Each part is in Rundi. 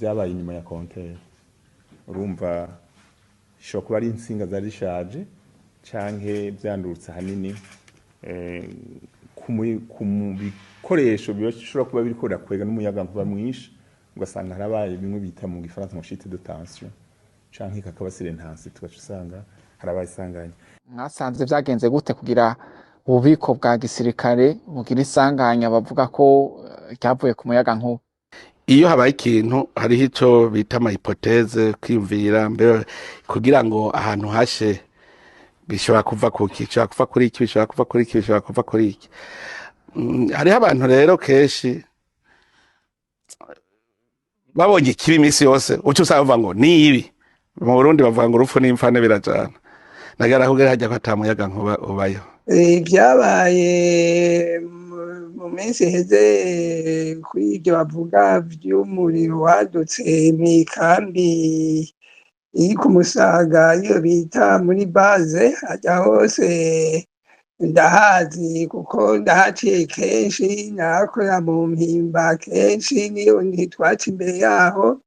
Vyabaye inyuma ya compteur. Urumva ishobora kuba ari intsinga zari zishaje canke vyandurutse ahanini ku bikoresho bishobora kuba biriko birakwega n'umuyagankuba mwinshi, ugasanga harabaye bimwe bita mu gifaransa ngo chute de tension, canke kakaba surintensité, tugaca usanga harabaye isanganya. Mwasanze vyagenze gute kugira ububiko bwa gisirikare bugira isanganya bavuga ko ryavuye ku muyaga nkuba? Iyo habaye ikintu, hariho ico bita ama hypothèses, kwiyumvira mbere kugira ngo ahantu hashe bishobora kuva kuki, bishobora kuva kuri iki, bishobora kuva kuri iki, bishobora kuva kuri iki. Hariho abantu rero kenshi babonye ikibi iminsi yose uca usanga bavuga ngo ni ibi. Mu Burundi bavuga ngo urupfu n'imfane birajana. Nagara kugira hajya ko ata muyaga nkuba ubayo. Ibyabaye mu minsi iheze kuri ibyo bavuga vy'umuriro wadutse mw'ikambi iri ku Musaga, iyo bita muri base, hajya hose ndahazi kuko ndahaciye kenshi, nahakorera mu Mpimba kenshi, niyo ntitwaca imbere yaho.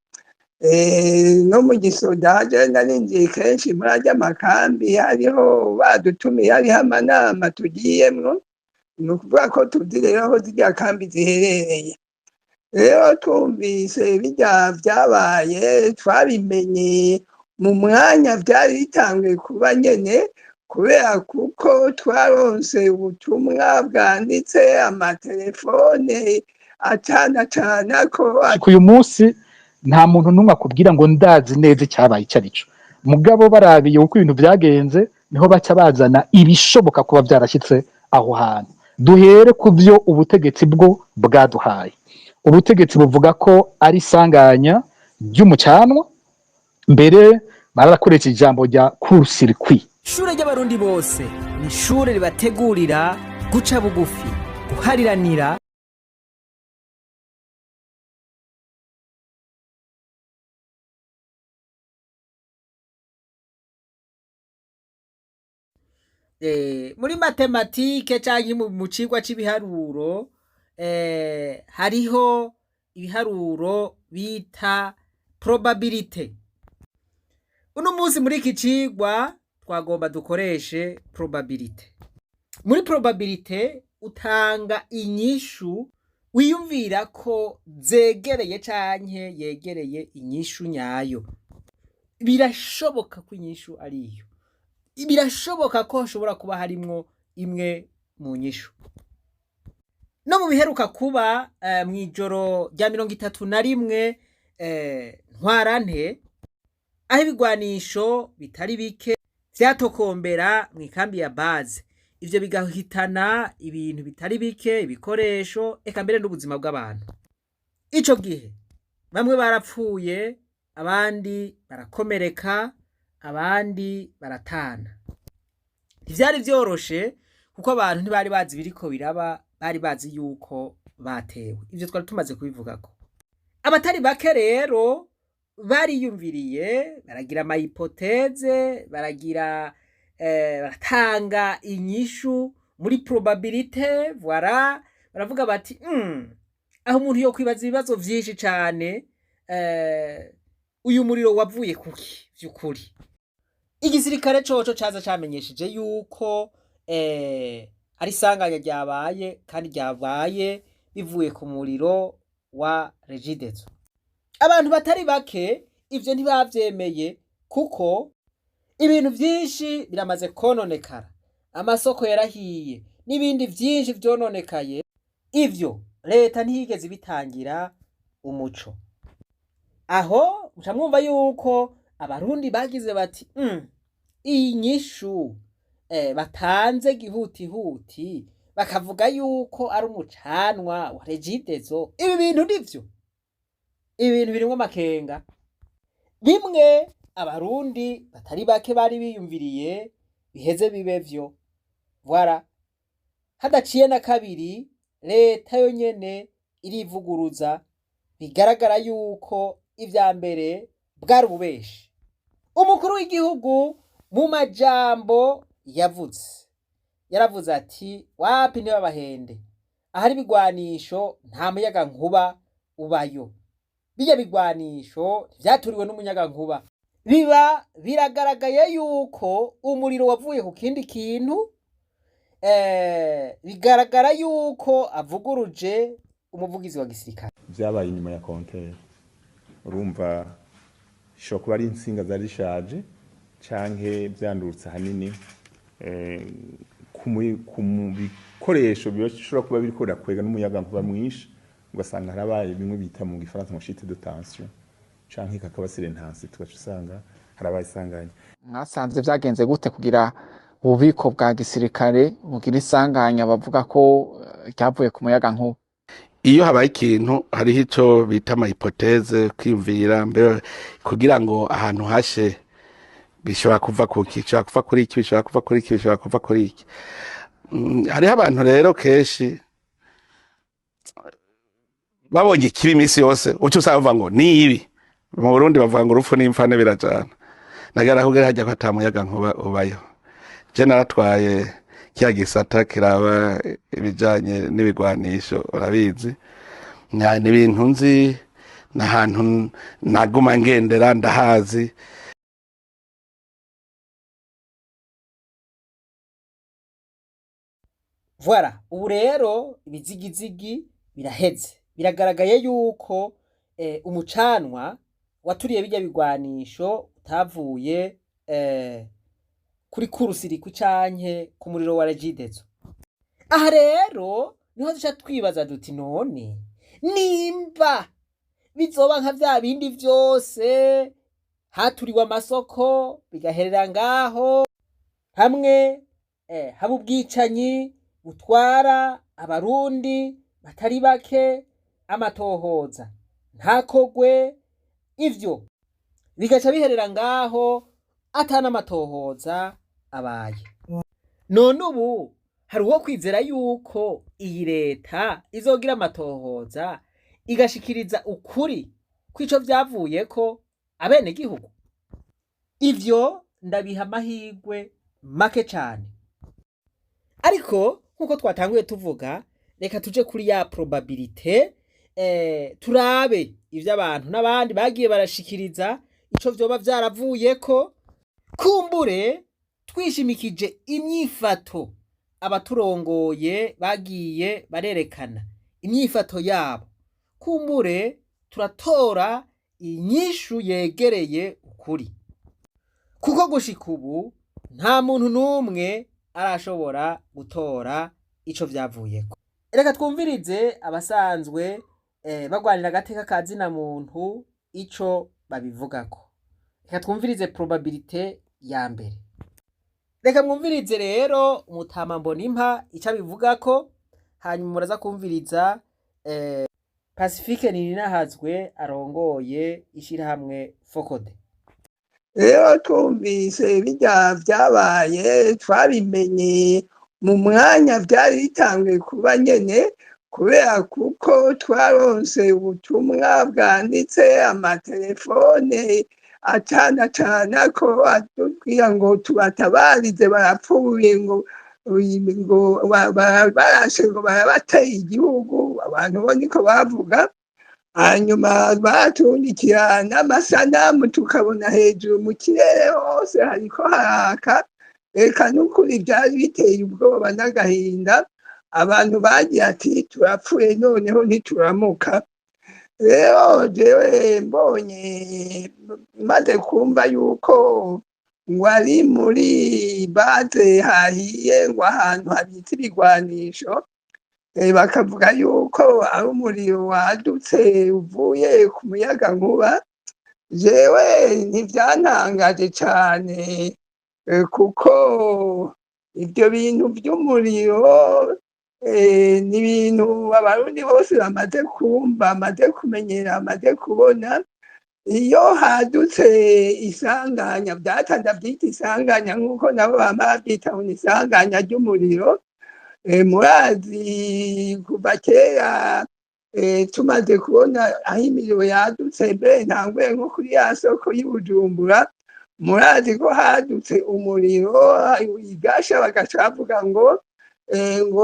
No mu gisoda je narinjiye kenshi muri arya makambi, hariho badutumiye, hariho amanama tugiyemwo. Ni ukuvuga ko tuzi rero aho zirya kambi ziherereye. Rero twumvise birya vyabaye, twabimenye mu mwanya vyari bitanguye kuba nyene, kubera kuko twaronse ubutumwa bwanditse, amatelefone acana cana ko. Uyu munsi nta muntu n'umwe akubwira ngo ndazi neza icyabaye icyo ari cyo, mugabo barabiye uko ibintu byagenze, niho baca bazana ibishoboka kuba byarashyitse aho hantu. Duhere ku byo ubutegetsi bwo bwaduhaye. Ubutegetsi buvuga ko ari isanganya ry'umucanwa, mbere barakoresha ijambo rya court-circuit. Ishure ry'Abarundi bose ni ishure ribategurira guca bugufi, guhariranira. Muri mathématiques canke mu cigwa c'ibiharuro, hariho ibiharuro bita probabilité. Uno munsi muri iki cigwa twagomba dukoreshe probabilité. Muri probabilité utanga inyishu wiyumvira ko zegereye canke yegereye inyishu nyayo. Birashoboka ko inyishu ari iyo, birashoboka ko hashobora kuba harimwo imwe mu nyishu. No mu biheruka kuba mw'ijoro rya 31 Ntwarante, aho ibigwanisho bitari bike vyatokombera mw'ikambi ya base, ivyo bigahitana ibintu bitari bike, ibikoresho, eka mbere n'ubuzima bw'abantu. Ico gihe bamwe barapfuye, abandi barakomereka, abandi baratana. Ntivyari vyoroshe kuko abantu ntibari bazi ibiriko biraba, bari bazi yuko batewe. Ivyo twari tumaze kubivugako. Abatari bake rero bariyumviriye, baragira ama hypothèses, baragira baratanga inyishu muri probabilité. Voilà, baravuga bati aho umuntu yo kwibaza ibibazo vyinshi cane, uyu muriro wavuye kuki vy'ukuri? Igisirikare coco caza camenyesheje yuko ari isanganya ryabaye kandi ryabaye bivuye ku muriro wa Regideso. Abantu batari bake ivyo ntibavyemeye, kuko ibintu vyinshi biramaze kononekara, amasoko yarahiye n'ibindi vyinshi vyononekaye. Ivyo leta ntiyigeze ibitangira umuco. Aho muca mwumva yuko Abarundi bagize bati iyi nyishu batanze gihutihuti, bakavuga yuko ari umucanwa wa Regideso, ibi bintu nivyo, ibi bintu birimwo amakenga. Bimwe Abarundi batari bake bari biyumviriye biheze bibe vyo. Voilà, hadaciye na kabiri leta yonyene irivuguruza, bigaragara yuko ivya mbere bwari ububeshi. Umukuru w'igihugu mu majambo yavuze, yaravuze ati wapi, ntibabahende, ahari ibigwanisho nta muyaga nkuba ubayo. Bijya bigwanisho vyaturiwe n'umunyagankuba. Biba biragaragaye yuko umuriro wavuye ku kindi kintu. Bigaragara yuko avuguruje umuvugizi wa gisirikare. Vyabaye inyuma ya compteur, urumva ishobora kuba ari intsinga zari zishaje canke vyandurutse ahanini ku bikoresho bishobora kuba biriko birakwega n'umuyagankuba mwinshi, ugasanga harabaye bimwe bita mu gifaransa ngo chute de tension canke kakaba silentansi, tugaca usanga harabaye isanganya. Mwasanze vyagenze gute kugira ububiko bwa gisirikare bugira isanganya bavuga ko ryavuye ku muyagankuba? Iyo habaye ikintu, hariho ico bita ama hypothèses, kwiyumvira mbe kugira ngo ahantu hashe bishobora kuva kuki, bishobora kuva kuri iki, bishobora kuva kuri iki, bishobora kuva kuri iki. Hariho abantu rero kenshi babonye ikibi iminsi yose uca usanga bavuga ngo ni ibi. Mu Burundi bavuga ngo urupfu n'imfane birajana. Nagara kubwira hajya ko ata muyaga nkuba ubayo. Je naratwaye kiya gisata kiraba ibijanye n'ibigwanisho, urabizi. Ni ibintu nzi, n'ahantu naguma ngendera ndahazi. Voilà, ubu rero ibizigizigi biraheze. Biragaragaye yuko umucanwa waturiye bijya bigwanisho utavuye kuri court-circuit canke ku muriro wa Regideso. Aha rero niho duca twibaza duti: none nimba bizoba nka vya bindi vyose haturiwe amasoko bigaherera ngaho, hamwe haba ubwicanyi butwara abarundi batari bake, amatohoza ntakogwe, ivyo bigaca biherera ngaho ata n'amatohoza abaye, none ubu hari uwo kwizera yuko iyi leta izogira amatohoza igashikiriza ukuri kw'ico vyavuyeko abenegihugu? Ivyo ndabiha amahirwe make cane. Ariko nk'uko twatanguye tuvuga, reka tuje kuri ya probabilité, turabe ivyo abantu n'abandi bagiye barashikiriza ico vyoba vyaravuyeko. Kumbure twishimikije imyifato abaturongoye bagiye barerekana, imyifato yabo, kumbure turatora inyishu yegereye ukuri, kuko gushika ubu nta muntu n'umwe arashobora gutora ico vyavuyeko. Reka twumvirize abasanzwe bagwanira agateka ka zina muntu ico babivugako. Reka twumvirize probabilité ya mbere. Reka mwumvirize rero umutama Mbonimpa ico abivugako, hanyuma muraza kumviriza Pacifique Nininahazwe arongoye ishirahamwe FOCODE. Rero twumvise birya vyabaye, twabimenye mu mwanya vyari bitanguye kuba nyene, kubera kuko twaronse ubutumwa bwanditse, amatelefone acana cana ko atubwira ngo tubatabarize, barapfuye, ngo barashe, ngo barabateye igihugu. Abantu bo niko bavuga. Hanyuma baratundikira n'amasanamu, tukabona hejuru mu kirere hose hariko haraka. Reka n'ukuri vyari biteye ubwoba n'agahinda. Abantu bagira ati: "Turapfuye, noneho ntituramuka." Rero jewe mbonye, maze kumva yuko ngo ari muri base hahiye, ngo ahantu habitse ibigwanisho, bakavuga yuko ari umuriro wadutse uvuye ku muyagankuba, jewe ntivyantangaje cane, kuko ivyo bintu vy'umuriro ni ibintu abarundi bose bamaze kumva, bamaze kumenyera, bamaze kubona. Iyo hadutse isanganya, vyata ndavyita isanganya nk'uko nabo bama bavyita ngo ni isanganya ry'umuriro. Murazi kuva kera, tumaze kubona aho imiriro yadutse, mbere ntanguye nko kuri ya soko y'i Bujumbura, murazi ko hadutse umuriro igasha, bagaca bavuga ngo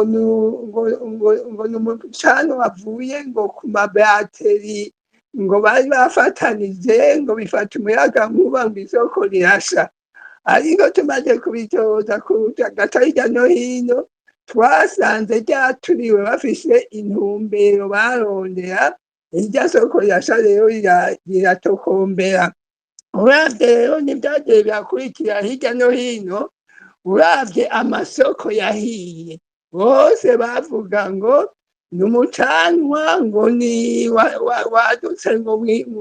ni umucano wavuye ngo ku mabateri. Ngo bari bafatanije ngo bifata umuyaga nkuba, ngo isoko rirasha. Ariko tumaze kubitoza gaca hirya no hino, twasanze ryaturiwe bafise intumbero barondera. Irya soko rirasha rero, riratokombera. Uravye rero n'ivyagiye birakurikira hirya no hino, uravye amasoko yahiye, bose bavuga ngo ni umucanwa, ngo ni wadutse ngo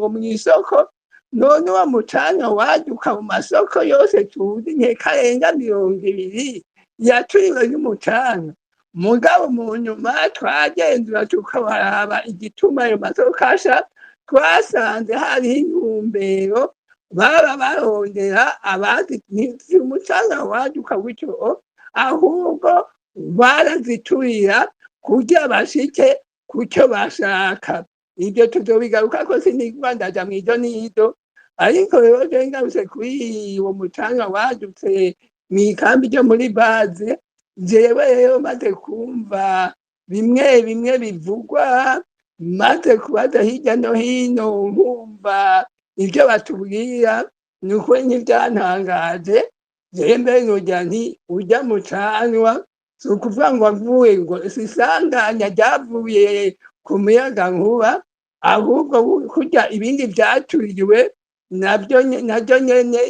mw'isoko. None uwo mucanwa waduka mu masoko yose tuzi, nkeka arenga 20 yaturiwe n'umucanwa. Mugabo mu nyuma twagenzura, tukabaraba igituma ayo masoko asha, twasanze hariho intumbero baba barondera. Abazi si umucanwa waduka gutyo, ahubwo baraziturira kugira bashike kucyo bashaka. Ibyo tuzobigarukako, sinigwa ndaja mw'ido n'ido. Ariko rero je ngarutse kuri uwo mucanwa wadutse mw'ikambi ryo muri base, jewe rero maze kumva bimwe bimwe bivugwa, maze kubaza hirya no hino, nkumva ibyo batubwira, ni ukuri ntibyantangaje. Jewe mbere nogira nti urya mucanwa si ukuvuga ngo avuye, ngo si isanganya ryavuye ku muyaga nkuba, ahubwo kurya ibindi vyaturiwe nabyo naryo nyene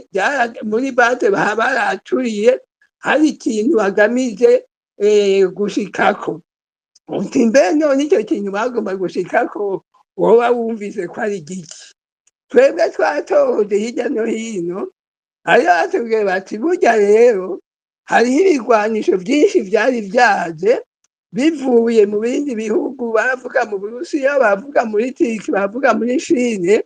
muri base baba baraturiye, hari ikintu bagamije gushikako. Uti mbe none icyo kintu bagomba gushikako woba wumvise ko ari igiki? Twebwe twatohoje hirya no hino, hariho batubwiye bati burya rero hariho ibigwanisho vyinshi vyari vyaje bivuye mu bindi bihugu. Baravuga mu Burusiya, baravuga muri Turquie, baravuga muri Chine.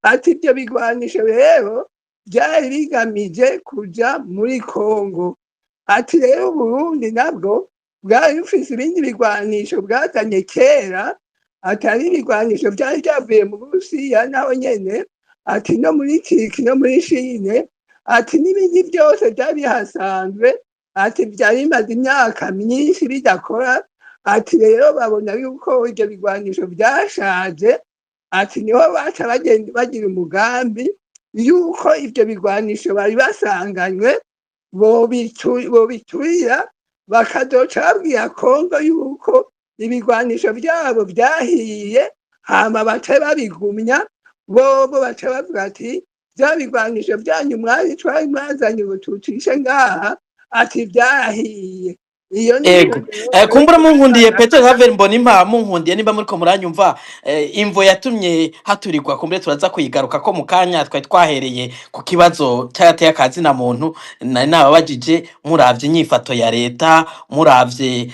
Ati ibyo bigwanisho rero byari bigamije kuja muri Kongo. Ati rero Uburundi nabwo bwari bufise ibindi bigwanisho bwazanye kera, atari ibigwanisho vyari vyavuye mu Burusiya naho nyene, ati no muri Turquie no muri Chine, ati n'ibindi byose byari bihasanzwe, ati byari bimaze imyaka myinshi bidakora. Ati rero babona yuko ibyo bigwanisho byashaje, ati niho baca bagira umugambi yuko ibyo bigwanisho bari basanganywe bobiturira, bakazoca babwira Kongo yuko ibigwanisho byabo byahiye, hama bace babigumya. Bobo bace bavuga ati bya bigwanisho byanyu mwari twari mwazanye ngo tucishe ngaha, ati byarahiye. Iyo ni Ego. Kumbura munkundiye, Petero Claver Mbonimpa, munkundiye nimba muriko muranyumva, imvo yatumye haturirwa kumbure turaza kuyigaruka ko mu kanya. Twari twahereye ku kibazo cy'agateka kazina muntu. Nari nababajije, muravye inyifato ya leta, muravye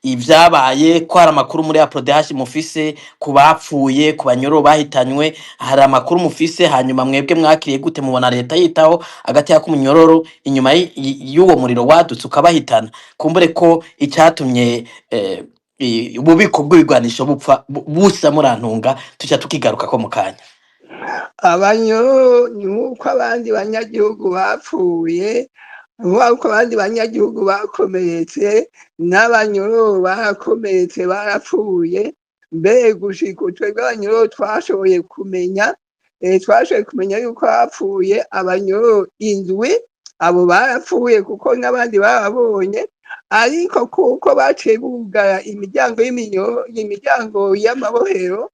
ivyabaye, ko hari amakuru muri APRODH mufise ku bapfuye, ku banyoro bahitanywe, hari amakuru mufise? Hanyuma mwebwe mwakiriye gute? Mubona leta yitaho agateka k'umunyororo inyuma y'uwo muriro wadutse ukabahitana? Kumbure ko icyatumye ububiko bw'ibigwanisho bupfa busa, murantunga, tuca tukigaruka ko mu kanya. Abanyororo ni nk'uko abandi banyagihugu bapfuye, nk'uko abandi banyagihugu bakomeretse, n'abanyororo barakomeretse, barapfuye. Mbere gushika ubu twebwe abanyororo twashoboye kumenya yuko hapfuye abanyororo 7. Abo barapfuye kuko n'abandi bababonye, ariko kuko baciye bugara imiryango y'iminyororo, imiryango y'amabohero,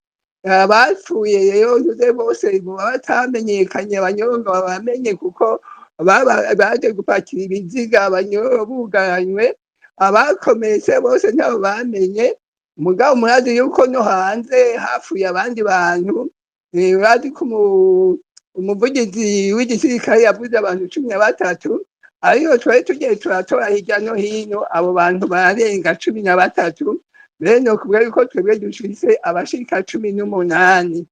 abapfuye rero ntuze bose boba batamenyekanye. Abanyororo ngo babamenye, kuko baje gupakira ibiziga abanyororo bugaranywe. Abakomeretse bose ntabo bamenye. Mugabo murazi yuko no hanze hapfuye abandi bantu. Urazi ko umuvugizi w'igisirikare yavuze abantu 13, ariko twari tugiye turatora hirya no hino, abo bantu bararenga 13. Mbere nokuvuga yuko twebwe dufise abashika 18.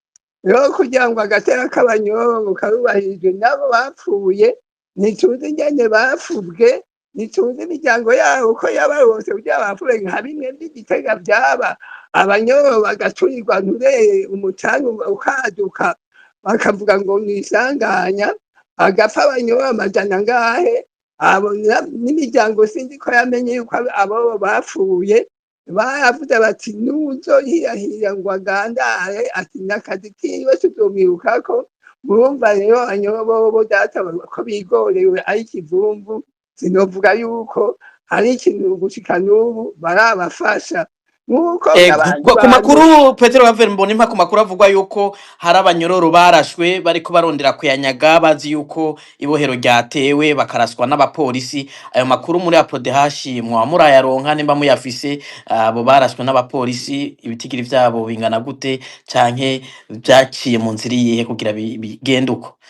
Rero kugira ngo agateka k'abanyororo karubahirijwe, nabo bapfuye ntituzi ingene bapfubwe, ntituzi imiryango yabo ko yabarose kugira bapfube, nka bimwe vy'Igitega vyaba, abanyororo bagaturirwa nturere, umucanga ukaduka, bakavuga ngo nisanganya, agapfa abanyororo amajana angahe. Abo n'imiryango sinzi ko yamenye yuko abo bapfuye. Baravuze bati nuzohirahira ngo agandare, ati n'akazi kiwe tuzomwirukako. Murumva rero abanyororo data ko bigorewe ari ikivumvu, sinovuga yuko hari ikintu gushika n'ubu barabafasha nk'uko abandi Ku bantu. makuru, Petero Claver Mbonimpa, ku makuru avugwa yuko hari abanyororo barashwe bariko barondera kuyanyaga bazi yuko ibohero ryatewe, bakaraswa n'abapolisi, ayo makuru muri APRODH mwa murayaronka? Nimba muyafise, abo barashwe n'abapolisi ibitigiri vyabo bingana gute, canke vyaciye mu nzira iyihe kugira bigende uko?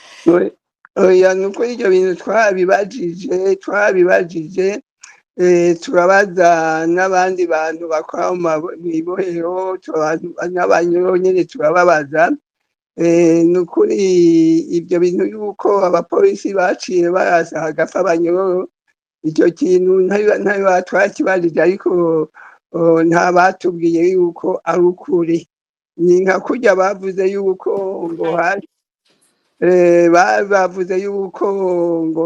Oya, nuko ivyo bintu twabibajije, turabaza n'abandi bantu bakora mw'ibohero, n'abanyororo nyene turababaza. Nukuri ivyo bintu yuko abapolisi baciye barasa hagapfa abanyororo, ico kintu ntayo twakibajije, ariko nta batubwiye yuko ari ukuri. Ni nka kurya bavuze yuko ngo hari bavuze yuko ngo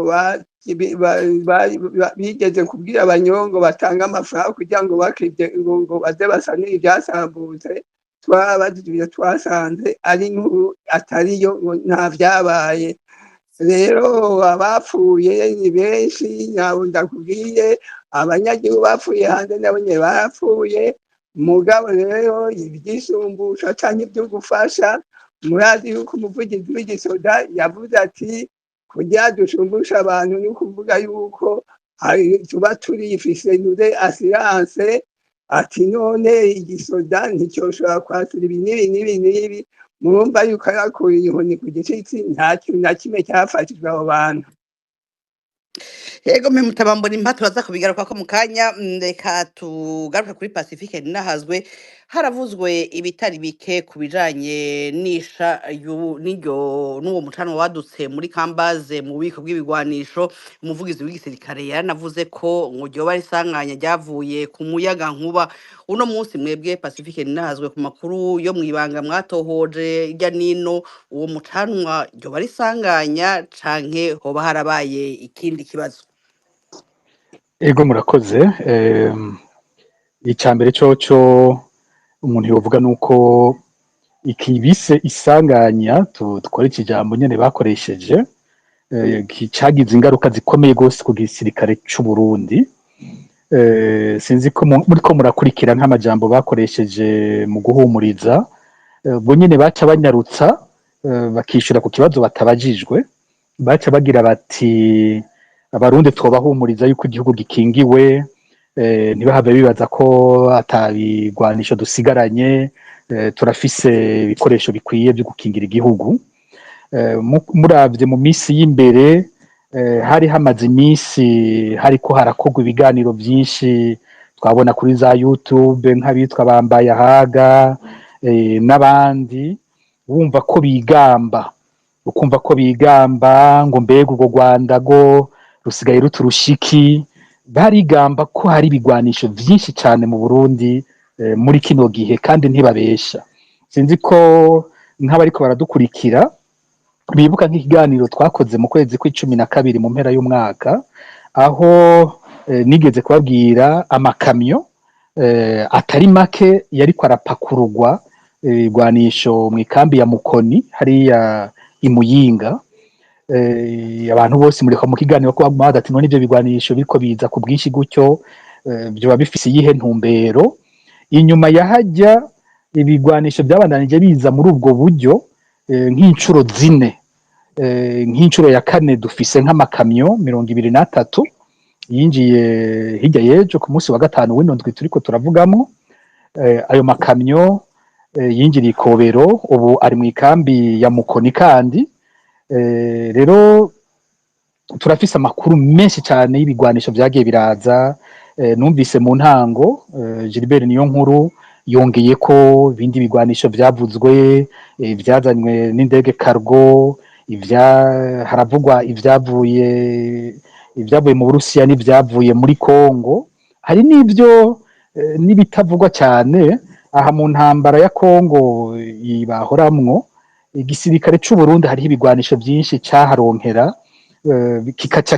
bigeze kubwira abanyongo batanga amafaranga kugira ngo bakivye ngo baze basanire ivyasambutse. Twabajije ibyo, twasanze ari inkuru atariyo, ngo nta vyabaye. Rero abapfuye ni benshi, ntabwo ndakubwiye abanyagihugu bapfuye hanze, nabo nyene barapfuye. Mugabo rero ivyisumbusha canke ivyo gufasha, murazi yuko umuvugizi w'igisoda yavuze ati kugira dushumbushe abantu ni ukuvuga yuko tuba turifise nuze assurance, ati none igisoda nticyoshobora kwasura ibi n'ibi n'ibi n'ibi. Murumva yuko yakuriye inkoni ku gishitsi, nta kintu na kimwe cyafashijwe abo bantu. Yego, mwe mutabambona impa, turaza kubigaruka ko mu kanya. Reka tugaruke kuri Pacifique Ninahazwe. Haravuzwe ibitari bike ku bijanye n'isha n'iryo n'uwo mucanwa wadutse muri Kambaze mu bubiko bw'ibigwanisho. Umuvugizi w'igisirikare yaranavuze ko ngo ryoba ari isanganya ryavuye ku muyaga nkuba. Uno munsi mwebwe, Pacifique Ninahazwe, ku makuru yo mwibanga mwatohoje irya nino, uwo mucanwa ryoba ari isanganya canke hoba harabaye ikindi kibazo? Ego, murakoze. Icya mbere coco umuntu yovuga nuko iki bise isanganya, dukora iki jambo nyene bakoresheje, cagize ingaruka zikomeye gose ku gisirikare c'u Burundi. Sinzi ko muriko murakurikira nk'amajambo bakoresheje mu guhumuriza, ubwo nyene baca banyarutsa bakishura ku kibazo batabajijwe. Baca bagira bati abarundi twobahumuriza yuko igihugu gikingiwe, ntibahave bibaza ko atabigwanisho dusigaranye, turafise ibikoresho bikwiye vyo gukingira igihugu. Muravye mu misi y'imbere, hari hamaze imisi hariko harakorwa ibiganiro vyinshi twabona kuri za YouTube, nk'abitwa bambaye ahaga n'abandi, wumva ko bigamba, ukumva ko bigamba ngo mbega urwo Rwanda rwo rusigaye ruturushiki. Barigamba ko hari ibigwanisho vyinshi cane mu Burundi muri kino gihe, kandi ntibabesha. Sinzi ko nk'abariko baradukurikira bibuka nk'ikiganiro twakoze mu kwezi kw'icumi na kabiri, mu mpera y'umwaka, aho nigeze kubabwira amakamyo atari make yariko arapakururwa ibigwanisho mu ikambi ya Mukoni hariya i Muyinga. Abantu bose mureka mu kiganiro ko baguma ati none ivyo bigwanisho biriko biza ku bwinshi gutyo, vyoba bifise iyihe ntumbero? Inyuma yahajya ibigwanisho byabandanije biza muri ubwo buryo nk'incuro zine. Nk'incuro ya kane dufise nk'amakamyo 23 yinjiye hirya y'ejo ku munsi wa gatanu w'ino ndwi turiko turavugamo. Ayo makamyo yinjiriye ikobero, ubu ari mu ikambi ya Mukoni. Kandi rero turafise amakuru menshi cyane y'ibigwanisho vyagiye biraza. Numvise mu ntango Gilbert niyo nkuru yongeye ko ibindi bigwanisho vyavuzwe, vyazanywe n'indege cargo, ivya haravugwa ivyavuye mu Burusiya n'ivyavuye muri Kongo. Hari n'ivyo n'ibitavugwa cyane aha mu ntambara ya Kongo ibahoramwo igisirikare c'u Burundi, hariho ibigwanisho byinshi caharonkera, kikaca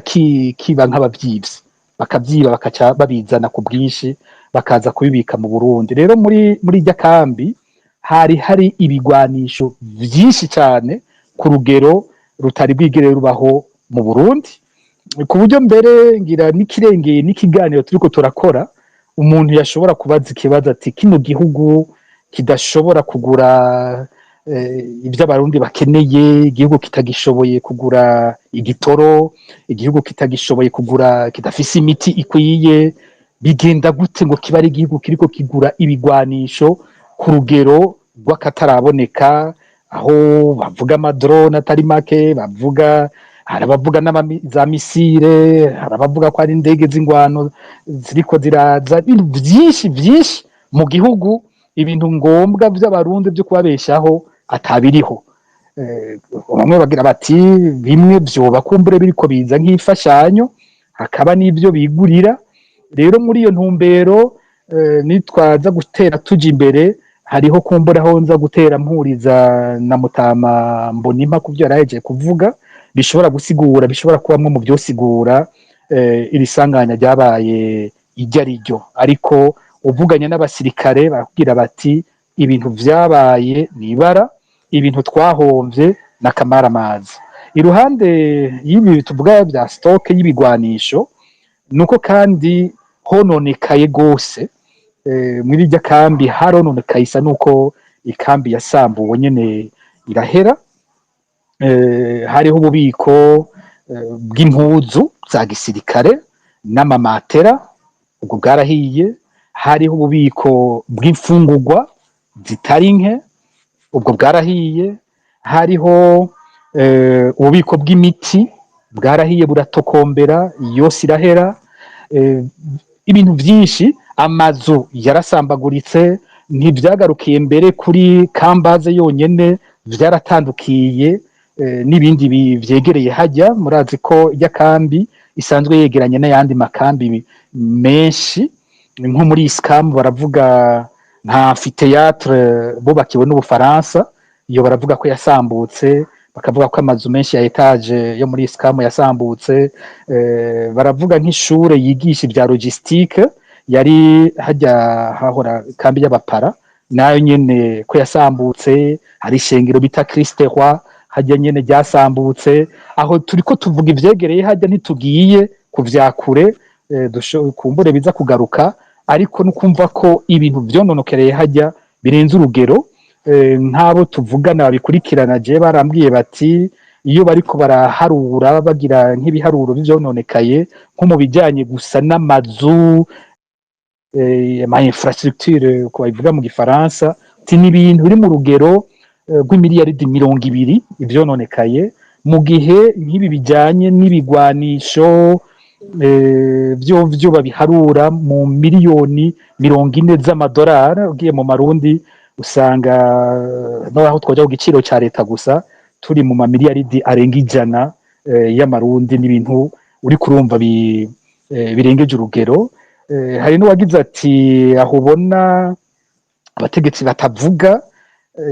kiba nk'abavyivyi, bakavyiba bakaca babizana ku bwinshi. bakaza kubibika mu Burundi. Rero muri irya kambi hari ibigwanisho vyinshi cyane ku rugero rutari bwigere rubaho mu Burundi, ku buryo mbere ngira n'ikirengeye n'ikiganiro turiko turakora, umuntu yashobora kubaza ikibazo ati: "Kino gihugu kidashobora kugura ibyo Abarundi bakeneye, igihugu kitagishoboye kugura igitoro, igihugu kitagishoboye kugura, kidafise imiti ikwiye, bigenda gute ngo kiba ari igihugu kiriko kigura ibigwanisho ku rugero rw'akataraboneka?" Aho bavuga ama drones atari make, bavuga, hari abavuga za missiles, hari abavuga ko ari indege z'ingwano ziriko ziraza, ibintu vyinshi vyinshi mu gihugu ibintu ngombwa vy'Abarundi vyo kubabeshaho atabiriho. Bamwe bagira bati bimwe vyoba kumbure biriko biza nk'imfashanyo, hakaba n'ivyo bigurira. Rero muri iyo ntumbero, nitwaza gutera tuja imbere, hariho kumbura aho nza gutera mpuriza na Mutama Mbonimpa ku byo yarahejeje kuvuga, bishobora gusigura, bishobora kubamwo mu vyosigura iri sanganya ryabaye iryo ari ryo. Ariko uvuganye n'abasirikare barakubwira bati: "Ibintu vyabaye n'ibara, ibintu twahomvye n'akamaramaza." Iruhande y'ibi tuvuga bya stock y'ibigwanisho, nuko kandi hononekaye gose muri irya kambi, harononekaye, isa nuko ikambi yasambuwe nyene irahera. Hariho ububiko bw'impuzu za gisirikare n'amamatera, ubwo bwarahiye. Hariho ububiko bw'imfungurwa zitari nke, ubwo bwarahiye. Hariho ububiko bw'imiti, bwarahiye buratokombera, yose irahera. Ibintu vyinshi, amazu yarasambaguritse. Ntivyagarukiye mbere kuri kambaze yonyene, vyaratandukiye n'ibindi vyegereye hajya. Murazi ko irya kambi isanzwe yegeranye n'ayandi makambi menshi, nko muri Iscam baravuga nka amphithéâtre bubakiwe n'Ubufaransa, iyo baravuga ko yasambutse, bakavuga ko amazu menshi ya étage yo muri Iscam yasambutse. Baravuga nk'ishure yigisha ibya logistique yari hajya hahora kambi y'abapara, nayo nyene ko yasambutse. Hari ishengero bita Christ Roi hajya nyene ryasambutse. Aho turiko tuvuga ivyegereye hajya, ntitugiye kuvyakure, kumbure biza kugaruka. Ariko nukumva ko ibintu vyononokereye hajya birenze urugero. Nk'abo tuvugana babikurikirana, je barambwiye bati iyo bariko baraharura, bagira nk'ibiharuro vyononekaye nko mu bijanye gusa n'amazu, ama infrastructure ko babivuga mu gifaransa, ti ni ibintu biri mu rugero rw'imiliyaridi 20 ivyononekaye, mu gihe nk'ibi bijanye n'ibigwanisho vyo babiharura mu miliyoni 40 z'amadolari. Ugiye mu marundi usanga no aho twoja ku giciro ca leta gusa turi mu mamiliyaridi arenga 100 y'amarundi. N'ibintu uri kurumva birengeje urugero. Hari n'uwagize ati aho ubona abategetsi batavuga,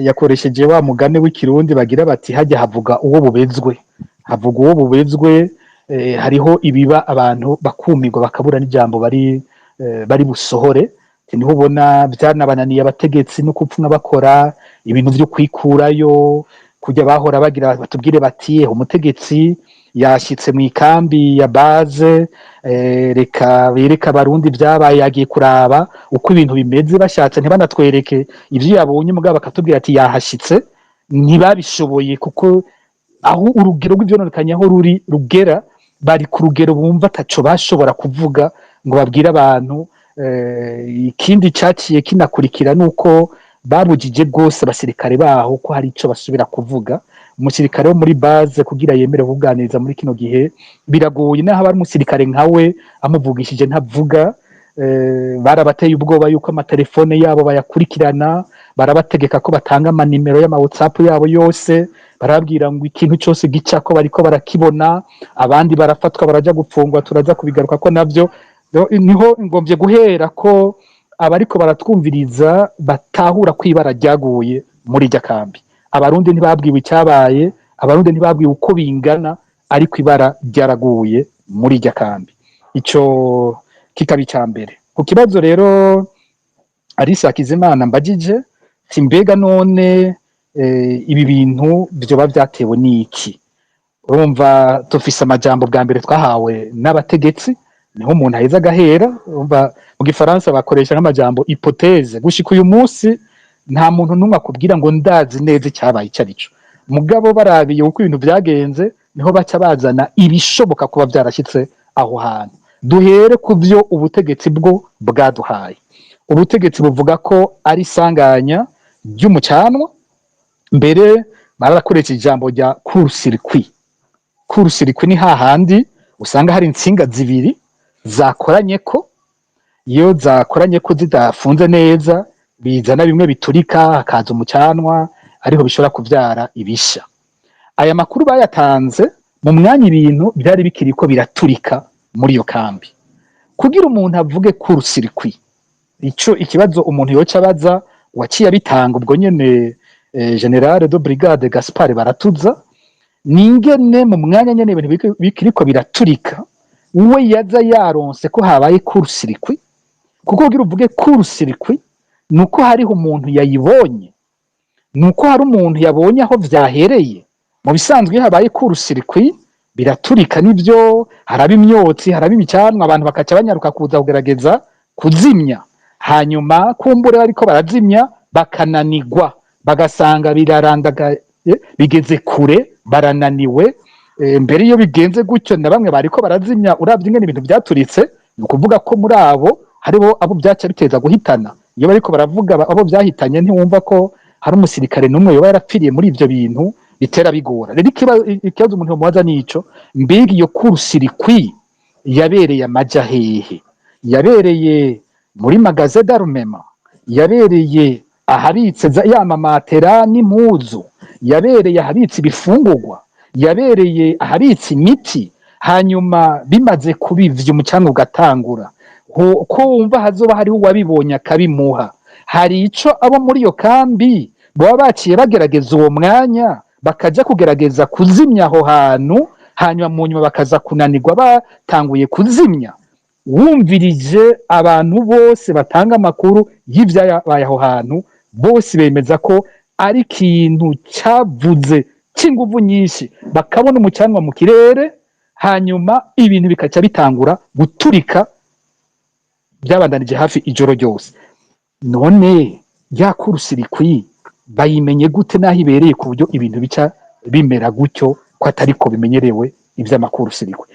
yakoresheje wa mugani w'ikirundi bagira bati: "Hajya havuga uwo bubezwe, havuga uwo bubezwe." Hariho ibiba abantu bakumirwa, bakabura n'ijambo bari busohore. Niho ubona byanabananiye abategetsi no kupfuna bakora ibintu vyo kwikurayo, kujya bahora bagira batubwire bati: "Umutegetsi yashyitse mu ikambi ya base, reka bereke Abarundi byabaye, yagiye kuraba uko ibintu bimeze." Bashatse ntibanatwereke ivyo yabonye, mugabo bakatubwira ati yahashitse. Ntibabishoboye, kuko aho urugero rw'ivyononekanye aho ruri rugera, bari ku rugero bumva ataco bashobora kuvuga ngo babwire abantu. Ikindi caciye kinakurikira nuko babujije rwose abasirikare baho ko hari ico basubira kuvuga. Umusirikare wo muri base kugira yemere kuganiriza muri kino gihe biragoye, naho aba ari umusirikare nkawe amuvugishije ntavuga. Barabateye ubwoba yuko amatelefone yabo bayakurikirana, barabategeka ko batanga amanimero y'ama WhatsApp yabo yose, barababwira ngo ikintu cyose gica ko bariko barakibona. Abandi barafatwa baraja gupfungwa, turaza kubigaruka ko navyo. Niho ngombye guhera ko abariko baratwumviriza batahura ko ibara ryaguye muri irya kambi. Abarundi ntibabwiwe icyabaye, Abarundi ntibabwiwe uko bingana, ariko ibara ryaraguye muri irya kambi. Ico kikaba ica mbere. Ku kibazo rero Alice Hakizimana mbagije ti mbega none ibi bintu vyoba vyatewe n'iki? Urumva tufise amajambo bwa mbere twahawe n'abategetsi, niho umuntu aheza agahera. Urumva mu gifaransa bakoresha nk'amajambo hypothèse. Gushika uyu munsi nta muntu n'umwe akubwira ngo ndazi neza icyabaye icyo arico, mugabo barabiye uko ibintu vyagenze, niho baca bazana ibishoboka kuba vyarashitse aho hantu. Duhere ku vyo ubutegetsi bwo bwaduhaye. Ubutegetsi buvuga ko ari isanganya ry'umucanwa, mbere barakoresha ijambo rya court-circuit. Court-circuit ni hahandi usanga hari intsinga zibiri zakoranye ko, iyo zakoranye ko zidafunze neza bizana bimwe biturika, hakaza umucanwa, ariho bishobora kuvyara ibisha. Aya makuru bayatanze mu mwanya ibintu byari bikiriko biraturika muri iyo kambi. Kugira umuntu avuge court-circuit, ico ikibazo umuntu yoca abaza waciye abitanga ubwo nyene, général de brigade Gaspard Baratuza, ningene mu mwanya nyene ibintu bikiriko biraturika we yaza yaronse ko habaye court-circuit? Kuko kugira uvuge court-circuit nuko hariho umuntu yayibonye, nuko hari umuntu yabonye aho vyahereye. Mu bisanzwe iyo habaye court-circuit biraturika nivyo, haraba imyotsi, haraba imicanwa, abantu bakaca banyaruka kuza kugerageza kuzimya, hanyuma kumbure bariko barazimya bakananigwa, bagasanga birarandaga bigeze kure, barananiwe. Mbere iyo bigenze gutyo na bamwe bariko barazimya, uravye ingene ibintu vyaturitse, ni ukuvuga ko muri abo haribo abo vyaca biteza guhitana. Iyo bariko baravuga abo vyahitanye, ntiwumva ko hari umusirikare n'umwe yoba yarapfiriye muri ivyo bintu, bitera bigora. Rero ikibazo umuntu yomubaza nico: mbega iyo court-circuit yabereye amaja hehe? Yabereye muri magasin d'armement? Yabereye ahabitse ya mamatera n'impuzu? Yabereye ahabitse ibifungurwa? Yabereye ahabitse imiti? Hanyuma bimaze kuba ivyo, umucanga ugatangura, ko wumva hazoba hariho uwabibonye akabimuha, hari ico abo muri iyo kambi baba baciye bagerageza uwo mwanya bakaja kugerageza kuzimya aho hantu, hanyuma mu nyuma bakaza kunanirwa batanguye kuzimya? Wumvirije abantu bose batanga amakuru y'ivyabaye aho hantu, bose bemeza ko ari ikintu cavuze c'inguvu nyinshi, bakabona umucanwa mu kirere, hanyuma ibintu bikaca bitangura guturika, byabandanije hafi ijoro ryose. None ya court-circuit bayimenye gute n'aho ibereye, ku buryo ibintu bica bimera gutyo, ko atariko bimenyerewe ivy'ama court-circuit?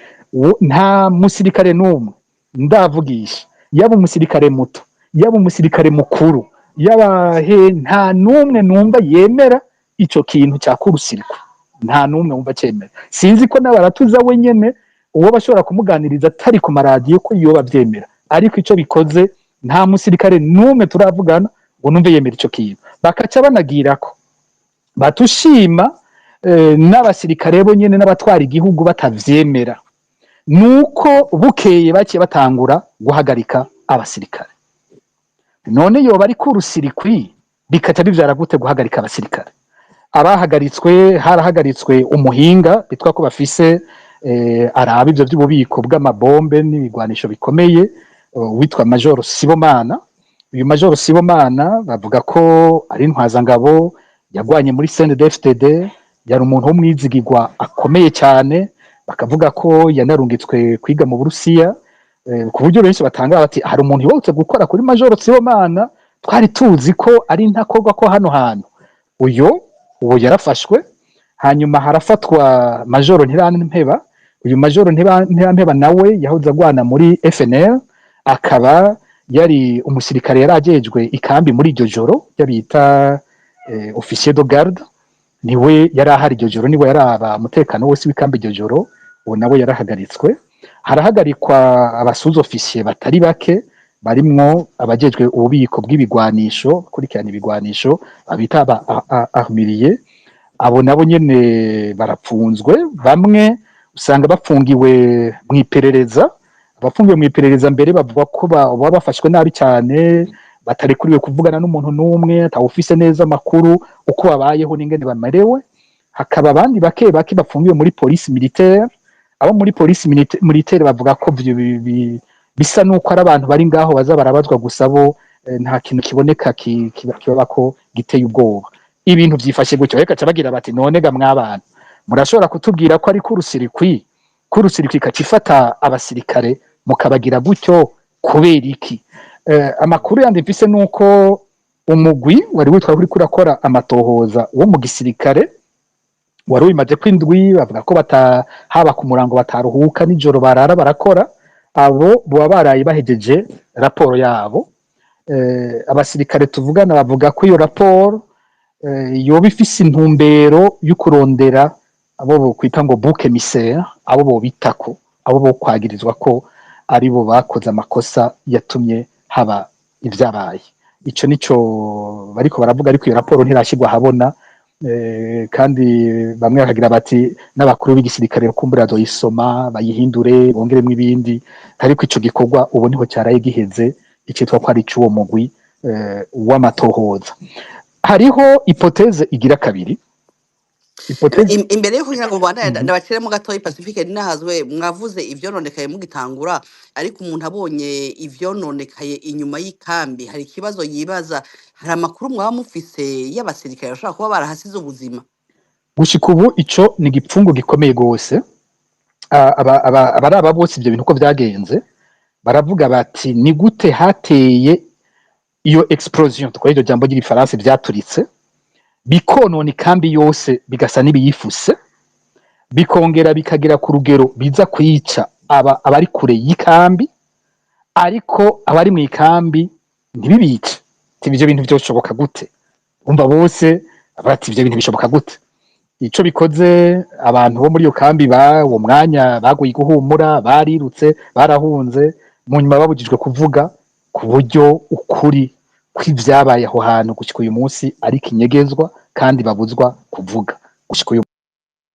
Nta musirikare n'umwe ndavugisha, yaba umusirikare muto, yaba umusirikare mukuru, yaba he, nta n'umwe numva yemera ico kintu cya court-circuit. Nta n'umwe wumva cemera. Sinzi ko n'abaratuza we nyene uwo bashobora kumuganiriza atari ku maradiyo ko yoba avyemera, ariko ico bikoze nta musirikare n'umwe turavugana ngo numve yemera ico kintu. Bakaca banagirako batushima n'abasirikare bo nyene n'abatwara igihugu batavyemera, nuko bukeye baciye batangura guhagarika abasirikare. None yoba ari court-circuit, bikaca bivyara gute guhagarika abasirikare? Abahagaritswe, harahagaritswe umuhinga bitwa ko bafise araba ivyo vy'ububiko bw'amabombe n'ibigwanisho bikomeye, witwa Major Sibomana. Uyu Major Sibomana bavuga ko ari intwazangabo yagwanye muri CNDD-FDD, yari umuntu w'umwizigirwa akomeye cyane, bakavuga ko yanarungitswe kwiga mu Burusiya, ku buryo benshi batanga bati hari umuntu yibutse gukora kuri Major Sibomana, twari tuzi ko ari ntakorwa ko hano hantu. Uyo uwo yarafashwe. Hanyuma harafatwa Major Ntirampeba. Uyu Major Ntirampeba nawe yahoze agwana muri FNL, akaba yari umusirikare yari ajejwe ikambi muri iryo joro, yabita officier de garde, niwe yari ahari iryo joro, niwe yaraba umutekano wose w'ikambi iryo joro. Uwo nawe yarahagaritswe. Harahagarikwa aba sous-officiers batari bake, barimwo abajejwe ububiko bw'ibigwanisho, kurikirana ibigwanisho, babita aba armurier. Abo nabo nyene barapfunzwe. Bamwe usanga bafungiwe mu iperereza. Abafungiwe mu iperereza mbere bavuga ko baba bafashwe nabi cyane, batarekuriwe kuvugana n'umuntu n'umwe, atawufise neza amakuru uko babayeho n'ingene bamerewe. Hakaba abandi bake bake bafungiwe muri police militaire. Abo muri police militaire bavuga ko Bisa nuko ari abantu bari ngaho baza barabazwa gusa, bo nta kintu kiboneka kibabako giteye ubwoba. Ibintu vyifashe gutyo, reka bagira bati: "None ga mwabana, murashobora kutubwira ko ari court-circuit? Court-circuit ikacifata abasirikare mukabagira gutyo kubera iki?" Amakuru yandi mfise nuko umugwi wari witwa uriko urakora amatohoza wo mu gisirikare wari wimaze ko indwi, bavuga ko haba ku murango bataruhuka, nijoro barara barakora. Abo boba baraye bahejeje raporo yabo. Abasirikare tuvugana bavuga ko iyo raporo yoba ifise intumbero yo kurondera abo bokwita ngo bouc émissaire, abo bobitako, abo bokwagirizwa ko aribo bakoze amakosa yatumye haba ivyabaye. Ico nico bariko baravuga, ariko iyo raporo ntirashirwa ahabona. Kandi bamwe bakagira bati n'abakuru b'igisirikare kumbura bazoyisoma, bayihindure, bongeremwo ibindi. Ariko ico gikorwa ubu niho caraye giheze, icitwa ko ari icuwo mugwi w'amatohoza. Hariho hypothèse igira kabiri, hypothèse. Imbere yo kugira ngo mubandanye, ndabaciremo gatoyi. Pacifique Ninahazwe, mwavuze ivyononekaye mugitangura, ariko umuntu abonye ivyononekaye inyuma y'ikambi hari ikibazo yibaza: hari amakuru mwaba mufise y'abasirikare bashobora kuba barahasize ubuzima? Gushika ubu ico ni igipfungu gikomeye gose. Abaraba bose ivyo bintu uko vyagenze baravuga bati: "Ni gute hateye iyo explosion?" Tukora iryo jambo ry'igifaransa, vyaturitse bikonona ikambi yose, bigasa n'ibiyifuse, bikongera bikagera ku rugero biza kwica aba abari kure y'ikambi, ariko abari mu ikambi ntibibice. Ati: "Ivyo bintu vyoshoboka gute?" Umva, bose bati: "Ivyo bintu bishoboka gute?" Ico bikoze, abantu bo muri iyo kambi ba uwo mwanya baguye guhumura, barirutse, barahunze. Mu nyuma babujijwe kuvuga, ku buryo ukuri kw'ivyabaye aho hantu gushika uyu munsi ari ikinyegezwa, kandi babuzwa kuvuga. Gushika uyu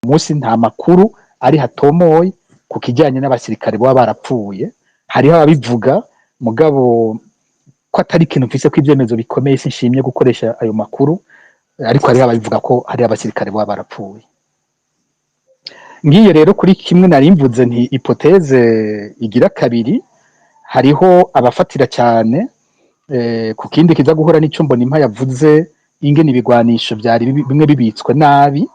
munsi nta makuru ari hatomoye ku kijanye n'abasirikare baba barapfuye. Hariho ababivuga, mugabo ko atari ikintu mfise ko ivyemezo bikomeye, sinshimye gukoresha ayo makuru, ariko hariho ababivuga ko hari abasirikare baba barapfuye. Ngiye rero kuri kimwe nari mvuze nti hypothèse igira kabiri, hariho abafatira cyane ku kindi kiza guhura n'ico Mbonimpa yavuze, ingene ibigwanisho vyari bimwe bibitswe nabi.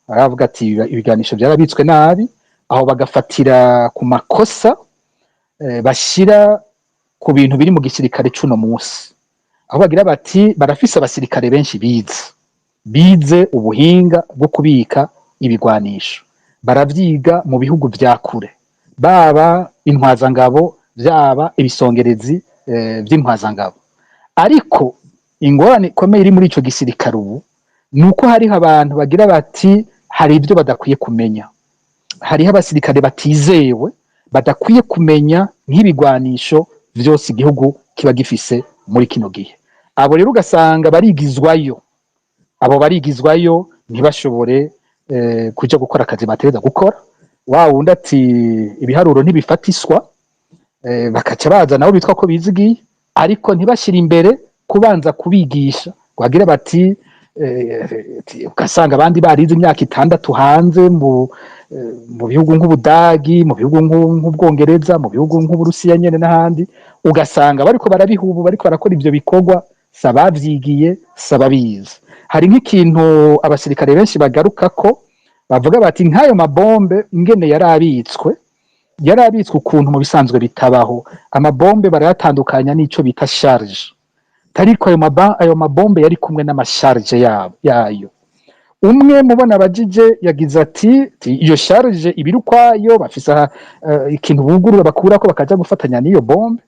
Baravuga ati ibigwanisho vyarabitswe nabi. Aho bagafatira ku makosa bashira ku bintu biri mu gisirikare c'uno munsi, aho bagira bati barafise abasirikare benshi bize ubuhinga bwo kubika ibigwanisho, baravyiga mu bihugu vya kure, baba intwazangabo, vyaba ibisongerezi vy'intwazangabo. Ariko ingorane ikomeye iri muri ico gisirikare ubu ni uko hariho abantu bagira bati hari ibyo badakwiye kumenya, hariho abasirikare batizewe badakwiye kumenya nk'ibigwanisho vyose igihugu kiba gifise muri kino gihe. Abo rero ugasanga barigizwayo, abo barigizwayo ntibashobore kuja gukora akazi bategerezwa gukora. Wa wundi ati ibiharuro ntibifatiswa, bakaca baza nabo bitwa ko bizigiye, ariko ntibashire imbere kubanza kubigisha bagira bati ugasanga abandi barize imyaka 6 hanze mu bihugu nk'Ubudagi, mu bihugu nk'Ubwongereza, mu bihugu nk'Uburusiya nyene n'ahandi, ugasanga bariko barabihubu, bariko barakora ivyo bikorwa si abavyigiye, si ababizi. Hari nk'ikintu abasirikare benshi bagarukako, bavuga bati nk'ayo mabombe ingene yarabitswe, yarabitswe ukuntu mu bisanzwe bitabaho. Amabombe barayatandukanya n'ico bita charge, ariko ayo mabombe yari kumwe n'ama charges yayo. Umwe mubona abajije yagize ati iyo charge ibiri ukwayo, bafise ikintu bugurura bakurako bakaja gufatanya n'iyo bombe.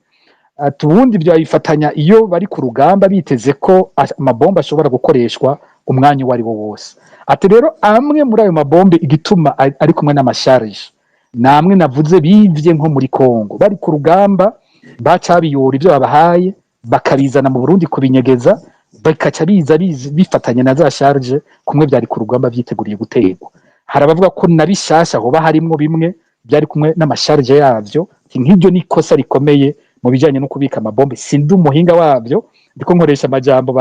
Ati ubundi byabifatanya iyo bari ku rugamba, biteze ko amabombe ashobora gukoreshwa umwanya uwo ari wo wose. Ati rero amwe muri ayo mabombe, igituma ari kumwe n'ama charges, namwe navuze bivye nko muri Kongo bari ku rugamba, baca biyora ivyo babahaye bakabizana mu Burundi kubinyegeza, bikaca biza bifatanya na za charges kumwe byari ku rugamba vyiteguriye guterwa. Hari abavuga ko na bishasha hoba harimwo bimwe byari kumwe n'ama charges yavyo. Ati nk'iryo ni ikosa rikomeye mu bijanye no kubika amabombe. Sindi umuhinga wabyo, ndiko nkoresha amajambo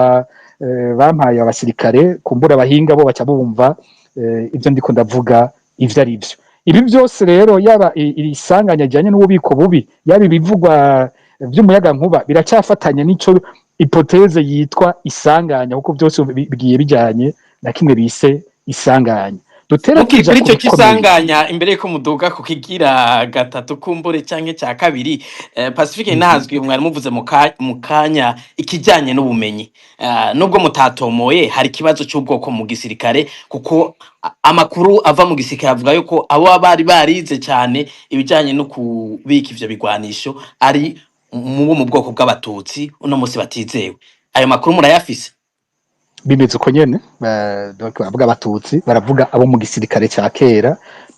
bampaye abasirikare. Kumbura abahinga bo baca bumva ibyo ndiko ndavuga ivyo ari byo. Ibi byose rero, yaba iri sanganya rijanye n'ububiko bubi, yaba ibivugwa vy'umuyagankuba, biracyafatanye n'ico hypothèse yitwa isanganya, kuko byose bigiye bijanye na kimwe bise isanganya. Dutera Mukiri tuja kuri ku icyo bikomeye. Cy'isanganya, imbere yuko muduga ku kigira gatatu kumbure canke cya kabiri, Pacifique ntazwi, mwari muvuze mu kanya ikijyanye n'ubumenyi. Nubwo mutatomoye, hari ikibazo cy'ubwoko mu gisirikare, kuko amakuru ava mu gisirikare avuga yuko abo bari barize cyane ibijyanye no kubika ivyo bigwanisho ari mu bo mu bwoko bw'Abatutsi uno munsi batizewe. Ayo makuru murayafise? Bimeze uko nyene. Donc baravuga Abatutsi, baravuga abo mu gisirikare ca kera.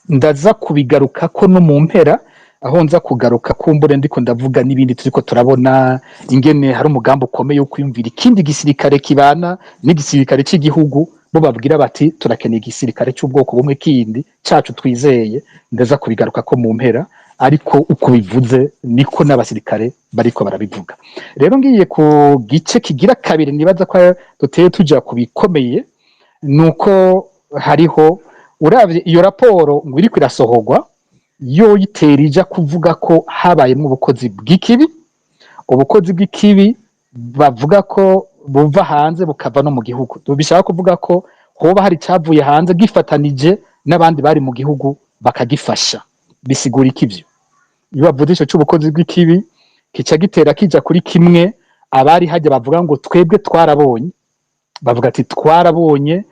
Ndaza kubigarukako no mu mpera, aho nza kugaruka kumbure ndiko ndavuga n'ibindi turiko turabona, ingene hari umugambi ukomeye wo kwiyumvira ikindi gisirikare kibana n'igisirikare c'igihugu. Bo babwira bati: "Turakeneye igisirikare c'ubwoko bumwe kindi cacu twizeye." Ndaza kubigarukako mu mpera, ariko uko bivuze niko n'abasirikare bariko barabivuga. Rero ngiye ku gice kigira kabiri, nibaza ko duteye tuja ku bikomeye, nuko hariho, uravye iyo raporo ngo iriko irasohorwa, yo yitera ija kuvuga ko habayemwo ubukozi bw'ikibi. Ubukozi bw'ikibi bavuga ko buva hanze bukava no mu gihugu, bishaka kuvuga ko hoba hari icavuye hanze gifatanije n'abandi bari mu gihugu bakagifasha. Bisigura iki ivyo? Iyo bavuze ico c'ubukozi bw'ikibi, kica gitera kija kuri kimwe abari hajya bavuga ngo twebwe twarabonye. Bavuga ati: "Twarabonye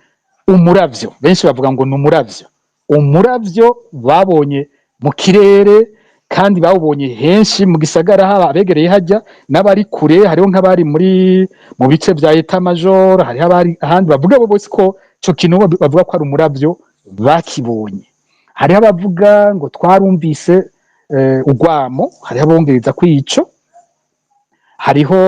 umuravyo." Benshi bavuga ngo ni umuravyo, umuravyo babonye mu kirere, kandi bawubonye henshi mu gisagara, haba abegereye hajya n'abari kure. Hariho nk'abari muri mu bice vya état-major, hariho abari ahandi, bavuga bo bose ko ico kintu bavuga ko ari umuravyo bakibonye. Hariho abavuga ngo twarumvise urwamo, hariho abongereza ko ico, hariho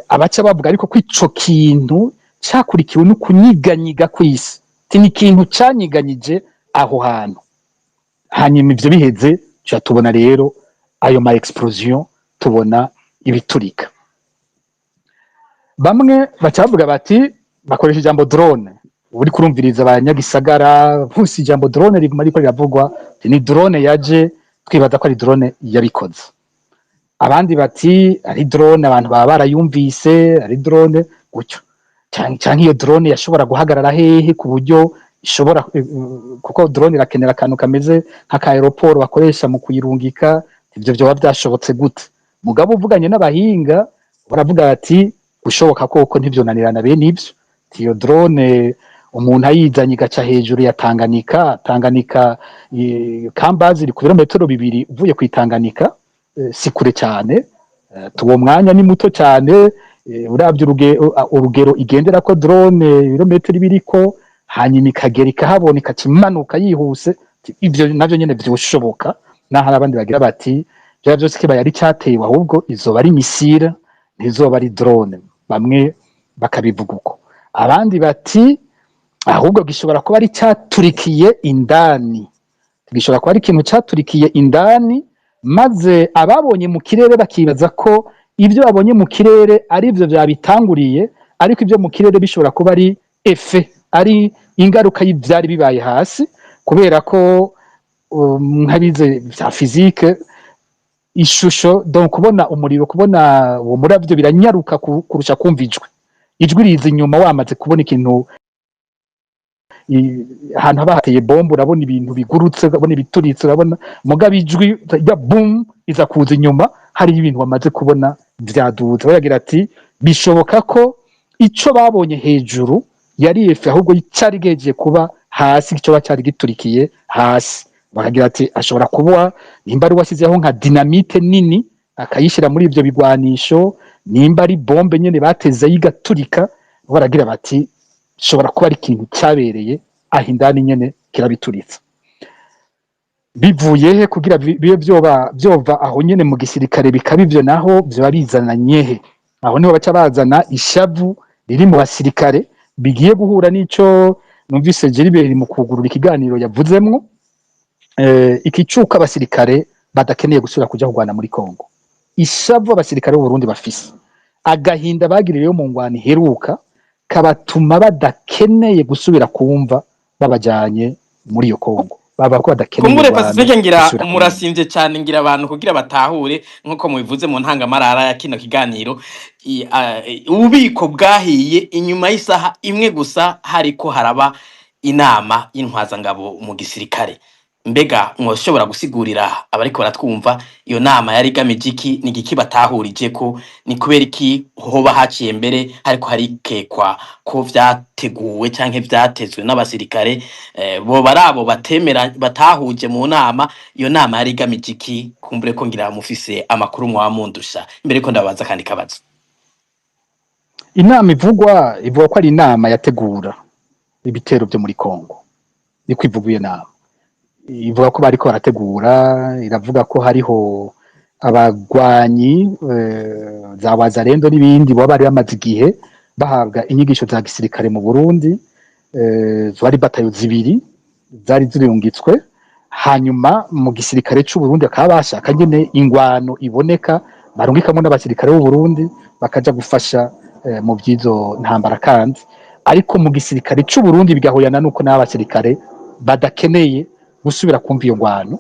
abaca bavuga ariko ko ico kintu cakurikiwe no kunyiganyiga kw'isi. Ati ni ikintu canyiganyije aho hantu. Hanyuma ivyo biheze, tuca tubona rero ayo ma explosion, tubona ibiturika. Bamwe baca bavuga bati, bakoresha ijambo drone. Uri kurumviriza abanyagisagara bose, ijambo drone riguma riko riravugwa. Ati ni drone yaje, twibaza ko ari drone yabikoze. Abandi bati ari drone, abantu baba barayumvise ari drone gutyo. Canke iyo drone yashobora guhagarara hehe ku buryo ishobora, kuko drone irakenera akantu kameze nk'aka aéroport bakoresha mu kuyirungika, ivyo vyoba vyashobotse gute? Mugabo uvuganye n'abahinga, baravuga bati gushoboka koko ntivyonanirana bene ivyo. Ati iyo drone umuntu ayizanye igaca hejuru ya Tanganyika, Tanganyika Kambazi iri ku birometero 2 uvuye ku Tanganyika, si kure cyane. Uwo mwanya ni muto cyane. Uravye urugero igendera ko drone, ibirometero ibiriko, hanyuma ikagera ikahabona, ikaca imanuka yihuse, ivyo navyo nyene vyoshoboka. Naho hari abandi bagira bati vya vyose kibaye ari cyatewe, ahubwo izoba ari missile, ntizoba ari drone. Bamwe bakabivuga uko, abandi bati ahubwo gishobora kuba ari cyaturikiye indani, gishobora kuba ari ikintu cyaturikiye indani, maze ababonye mu kirere bakibaza ko ibyo babonye mu kirere ari byo byabitanguriye, ariko ibyo mu kirere bishobora kuba ari effet, ari ingaruka y'ibyari bibaye hasi, kubera ko nk'abize bya physique, ishusho, donc kubona umuriro, kubona uwo muravyo biranyaruka kurusha kumva ijwi. Ijwi riza inyuma wamaze kubona ikintu. Ahantu haba hateye bombe, urabona ibintu bigurutse, urabona ibituritse, urabona, mugabo ijwi ya boum iza kuza inyuma hari ibintu wamaze kubona vyaduze. Baragira ati bishoboka ko ico babonye hejuru yari effet ahubwo cari gejeje kuba hasi, ico cari giturikiye hasi. Bakagira ati ashobora kuba nimba ari wasizeho nka dynamite nini akayishira muri ivyo bigwanisho, nimba ari bombe nyene bateze yigaturika. Baragira bati shobora kuba ari ikintu cyabereye aho indani nyene kirabituritsa. Bivuye he kugira bibe vyoba vyova aho nyene mu gisirikare bikaba ivyo? Naho vyoba bizananye he? Aho niho baca bazana ishavu riri mu basirikare, bigiye guhura n'ico numvise Gilbert mu kugurura ikiganiro yavuzemwo, ikicuka abasirikare badakeneye gusubira kuja kurwana muri Kongo. Ishavu abasirikare b'u Burundi bafise, agahinda bagiriyeyo mu ngwano iheruka, kabatuma badakeneye gusubira kumva babajanye muri iyo Kongo. Bavuga ko badakeneye Kumbure ingwano Pacifique, ngira gusubira kumenya. Murasimvye cyane. Ngira abantu kugira batahure, nkuko mubivuze mu ntangamarara ya kino kiganiro, ububiko bwahiye inyuma y'isaha imwe gusa hariko haraba inama y'intwazangabo mu gisirikare. Mbega mwoshobora gusigurira abariko baratwumva iyo nama yari igamije iki? Ni igiki batahurije ko? Ni kubera iki hoba haciye mbere hariko harikekwa ko vyateguwe canke vyatezwe n'abasirikare, boba ari abo batemera batahuje mu nama? Iyo nama yari igamije iki? Kumbure ko ngira mufise amakuru mwamundusha mbere ko ndabaza kandi kabazo. Inama ivugwa, ivuga ko ari inama yategura ibitero byo muri Kongo, niko ivuga. Iyo nama ivuga ko bariko barategura, iravuga ko hariho abagwanyi za Wazalendo n'ibindi baba bari bamaze igihe bahabwa inyigisho za gisirikare mu Burundi, zari batayo zibiri zari zirungitswe. Hanyuma mu gisirikare c'u Burundi bakaba bashaka nyene ingwano iboneka, barungikamwo n'abasirikare b'u Burundi bakaja gufasha mu by'izo ntambara. Kandi ariko mu gisirikare c'u Burundi bigahuyana nuko n'abasirikare badakeneye gusubira kumva iyo ngwano.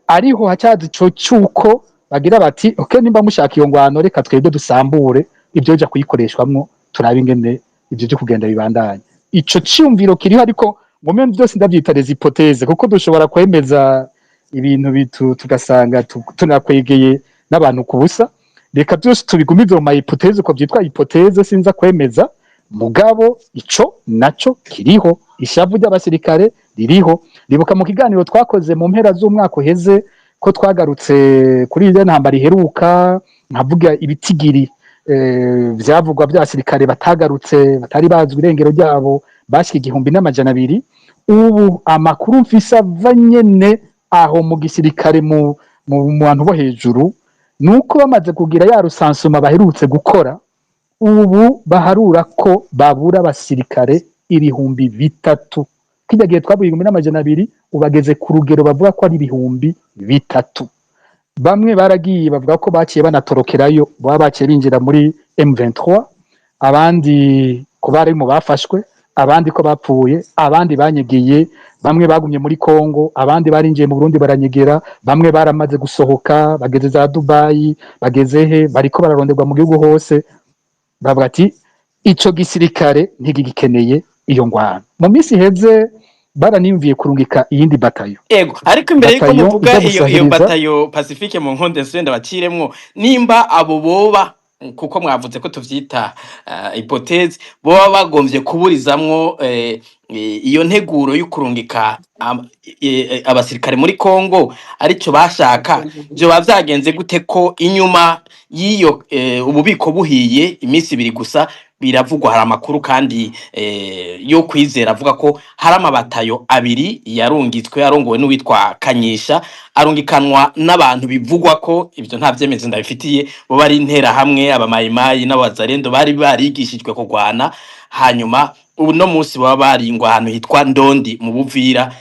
Ariho hacaza ico cyuko bagira bati: "Okay, nimba mushaka iyo ngwano, reka twebwe dusambure ibyo bija kuyikoreshwamwo, turabe ingene ibyo byo kugenda bibandanya." Ico ciyumviro kiriho, ariko ngome byose ndavyita les hypothèses, kuko dushobora kwemeza ibintu bitu tugasanga tunakwegeye n'abantu ku busa. Reka byose tubigumize mu ma hypothèses, uko byitwa hypothèse, sinza kwemeza. Mugabo ico naco kiriho, ishavu ry'abasirikare ririho. Ribuka mu kiganiro twakoze mu mpera z'umwaka uheze ko twagarutse kuri iyo ntambara iheruka, nkavuga ibitigiri vyavugwa by'abasirikare batagarutse, batari bazwi irengero ryabo, bashika 1200. Ubu amakuru mfise ava nyene aho mu gisirikare, mu bantu bo hejuru, nuko bamaze kugira ya recensement baherutse gukora, ubu baharura ko babura abasirikare 3000. Kirya gihe twavuye 1200, ubageze ku rugero bavuga ko ari 3000. Bamwe baragiye, bavuga ko baciye banatorokerayo, baba baciye binjira muri M23, abandi ko bari mu bafashwe, abandi ko bapfuye, abandi banyegiye, bamwe bagumye muri Kongo, abandi barinjiye mu Burundi baranyegera, bamwe baramaze gusohoka bageze za Dubai, bageze he, bariko bararonderwa mu gihugu hose. Bavuga ati ico gisirikare ntigikeneye iyo ngwano. Mu minsi iheze baranimviye kurungika iyindi batayo. Ego, ariko imbere yuko Batayo muvuga ija iyo gusahiriza. batayo, Pacifique, mu nkonde nsubire ndabaciremwo, nimba abo boba, kuko mwavuze ko tuvyita hypothèse, boba bagomvye kuburizamwo iyo nteguro y'ukurungika abasirikare muri Kongo, arico bashaka, vyoba vyagenze gute ko inyuma y'iyo ububiko buhiye iminsi 2 gusa, biravugwa, hari amakuru kandi yo kwizera avuga ko hari amabatayo abiri yarungitswe arongowe n'uwitwa Kanyisha, arungikanwa n'abantu bivugwa ko, ivyo nta vyemezo ndabifitiye, bo bari intera hamwe abamayimayi n'abazarendo bari barigishijwe kurwana, hanyuma ubu no munsi baba baringwa ahantu hitwa Ndondi mu Buvira,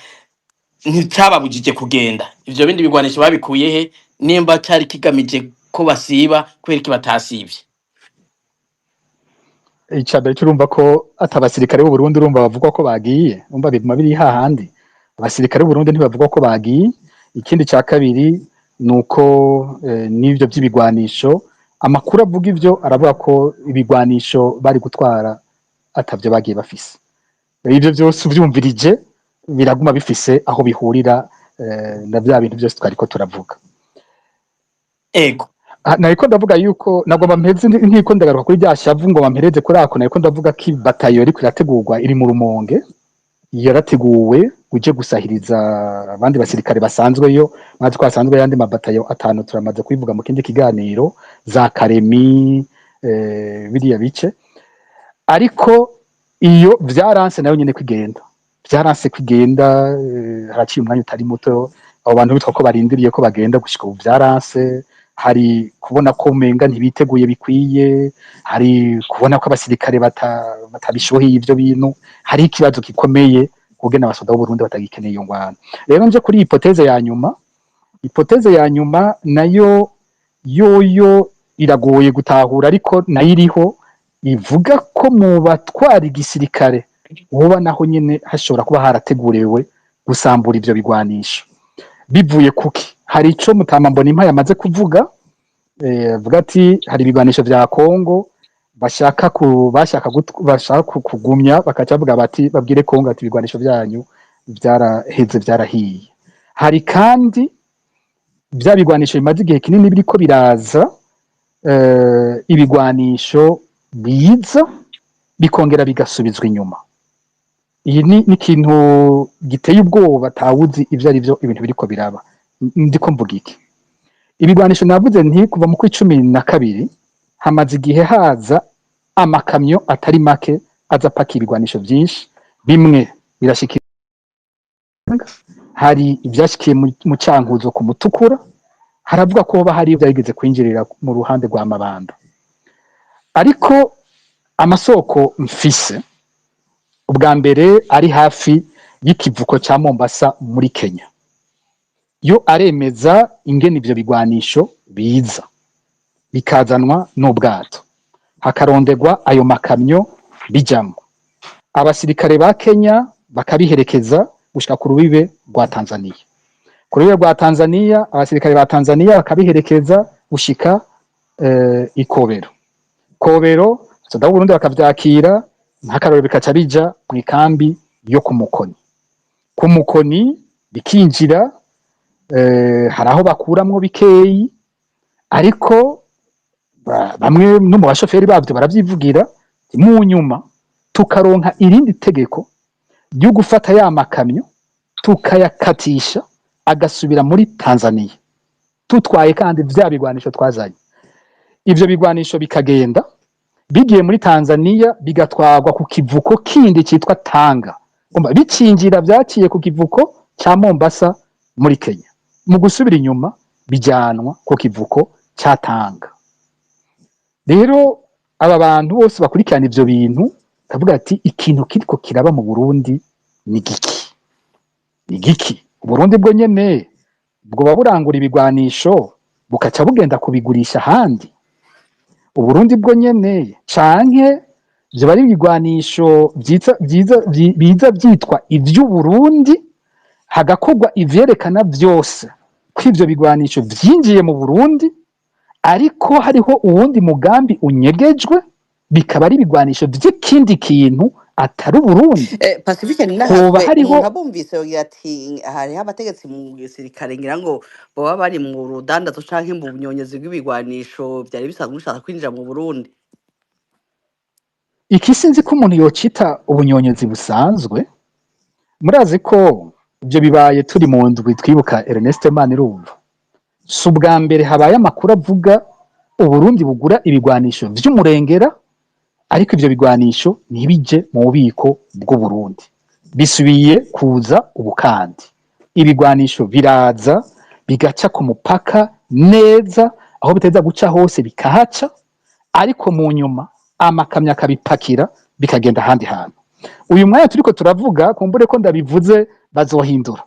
nticababujije kugenda? Ivyo bindi bigwanisho babikuye he? Nimba cari kigamije ko basiba, kubera iki batasivye? Icya mbere turumva ko ati abasirikare b'u Burundi, urumva, bavuga ko bagiye, urumva biguma biri hahandi, abasirikare b'u Burundi ntibavuga ko bagiye. Ikindi cya kabiri ni uko n'ibyo by'ibigwanisho, amakuru avuga ivyo, aravuga ko ibigwanisho bari gutwara atavyo bagiye bafise. Ibyo byose uvyumvirije biraguma bifise aho bihurira na bya bintu byose twariko turavuga. Ah, nariko ndavuga yuko nagomba mpeze nkiko ndagaruka kuri rya shavu, ngo bampereze kuri ako. Nariko ndavuga ko batayo iriko irategurwa iri mu Rumonge, yarateguwe uje gusahiriza abandi basirikare basanzweyo. Maze ko hasanzwe yandi mabatayo atanu, turamaze kubivuga mu kindi kiganiro, za Karemi, biriya bice. Ariko iyo vyaranse nayo nyene kwigenda, vyaranse kwigenda, haraciye umwanya utari muto abo bantu bitwa ko barindiriye ko bagenda, gushika ubu vyaranse. Hari kubona ko umenga ntibiteguye bikwiye, hari kubona ko abasirikare batabishoboye ivyo bintu, hari ikibazo gikomeye kugena abasoda b'u Burundi batagikeneye iyo ngwano. Rero nje kuri hypothèse ya nyuma. Hypothèse ya nyuma nayo yoyo iragoye gutahura, ariko nayo iriho, ivuga ko mu batwara igisirikare hoba naho nyene hashobora kuba harateguriwe Gusambura ivyo bigwanisho bivuye kuki? Hari ico Mutama Mbonimpa yamaze kuvuga, avuga ati hari ibigwanisho vya Kongo bashaka ku bashaka bashaka kugumya, bakaca bavuga bati babwire Kongo ati ibigwanisho vyanyu vyaraheze, vyarahiye. Hari kandi vya bigwanisho bimaze igihe kinini biriko biraza, ibigwanisho biza bikongera bigasubizwa inyuma. Iyi ni ikintu giteye ubwoba, atawuzi ivyo ari vyo ibintu biriko biraba. Ndiko mvuga iki? Ibigwanisho navuze nti kuva mu kwa 12 hamaze igihe haza amakamyo atari make aza apakiye ibigwanisho vyinshi. Bimwe birashikira, hari ivyashikiye mu Cankuzo ku Mutukura, haravuga ko hoba hari ivyageze kwinjirira mu ruhande rwa Mabanda. Ariko amasoko mfise ubwa mbere ari hafi y'ikivuko ca Mombasa muri Kenya, yo aremeza ingene ivyo bigwanisho biza bikazanwa n'ubwato, hakarondegwa ayo makamyo bijamwo, abasirikare ba Kenya bakabiherekeza gushika ku rubibe rwa Tanzania. Ku rubibe rwa Tanzania, abasirikare ba Tanzania bakabiherekeza gushika Ikobero. Kobero, soda w'Uburundi bakavyakira, nk'akarorero bikaca bija mw'ikambi yo ku Mukoni. Ku Mukoni bikinjira, hari aho bakuramwo bikeyi, ariko bamwe no mu bashoferi bavyo baravyivugira. Mu nyuma tukaronka irindi tegeko ryo gufata ya makamyo tukayakatisha agasubira muri Tanzania, tutwaye kandi vya bigwanisho twazanye. Ivyo bigwanisho bikagenda bigiye muri Tanzania, bigatwarwa ku kivuko kindi citwa Tanga. Umva, bicinjira vyaciye ku kivuko ca Mombasa muri Kenya, mu gusubira inyuma bijanwa ku kivuko ca Tanga. Rero aba bantu bose bakurikirana ivyo bintu kavuga ati ikintu kiriko kiraba mu Burundi ni giki? Ni giki? Uburundi bwo nyene bwoba burangura ibigwanisho bukaca bugenda kubigurisha ahandi? Uburundi bwo nyene, canke vyoba ari ibigwanisho vyiza biza vyitwa ivy'Uburundi, hagakorwa ivyerekana vyose ko ivyo bigwanisho vyinjiye mu Burundi, ariko hariho uwundi mugambi unyegejwe, bikaba ari ibigwanisho vy'ikindi kintu atari Uburundi? Pacifique Hoba Ninahazwe, hariho umuntu abumvise yogira ati hariho abategetsi mu gisirikare ngira ngo boba bari mu rudandazo canke mu bunyonyezi bw'ibigwanisho vyari bisanzwe bishaka kwinjira mu Burundi. Iki sinzi ko umuntu yocita ubunyonyezi busanzwe. Murazi ko ibyo bibaye turi mu ndwi twibuka Ernest Manirumva. Si ubwa mbere habaye amakuru avuga Uburundi bugura ibigwanisho vy'umurengera, ariko ivyo bigwanisho ntibije mu bubiko bw'Uburundi. Bisubiye kuza ubu kandi ibigwanisho biraza bigaca ku mupaka neza, aho biteza guca hose bikahaca, ariko mu nyuma amakamyo akabipakira bikagenda ahandi hantu. Uyu mwanya turiko turavuga, kumbure ko ndabivuze bazohindura.